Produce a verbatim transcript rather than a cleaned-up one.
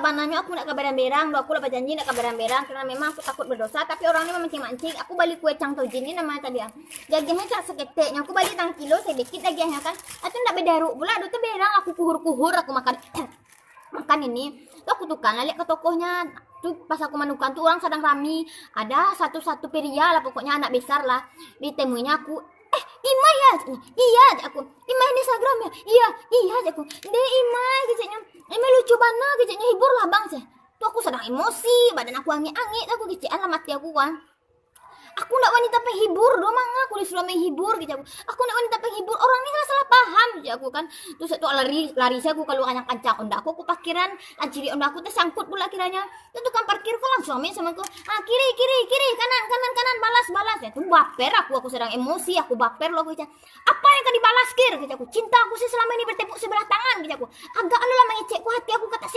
Pananyo aku ndak ka berang-berang, doh aku lah bajanji ndak ka berang-berang, karena memang aku takut berdosa, tapi orang ni mamancing-mancing, aku bali kue cang tojin ni namonyo tadi ah. Dagiahnyo cang saketeknyo, aku bali tang kilo, sadikit dagiahnyo kan. Itu ndak bedaruk pula, doh tu berang aku kuhur-kuhur aku makan. Makan ini, tu aku tukang lah liek ka tokohnyo. Tu pas aku manukan tu orang sadang rami, ada satu-satu pria lah pokoknyo anak besar lah. Ditemuinyo aku, "Eh, Imai ya?" Iya, cek aku. "Imai ni Instagram ya?" "Iya, iya," cek aku. "Deh, Imai," keceknyo. "Imai lucu bana," keceknyo. "Hibur lah bang," cek. Tu aku sadang emosi, badan aku angek-angek tu aku kecekan lah mati aku kan. "Aku ndak wanita penghibur doh, manga aku disuruah menghibur," kecek aku. "Aku ndak wanita penghibur, orang ni lah salah paham," kecek aku kan. Tu saat tu lari, lari sajo aku kaluar kancang-kancang. Onda aku, aku pakiran, anciri onda aku tasangkut pula kironyo. Tu tukang parkir ko langsuang main samo aku. "Ah, kiri, kiri, kiri, kanan, kanan, kanan, balas, balas." Ya, tu baper aku, aku sadang emosi, aku baper lo aku kecek. "Apa yang ka dibalas, Kir?" kecek aku. "Cinta aku se selamo ini bertepuk sebelah tangan," kecek aku. Agak anu lah mangecek ku hati aku, kato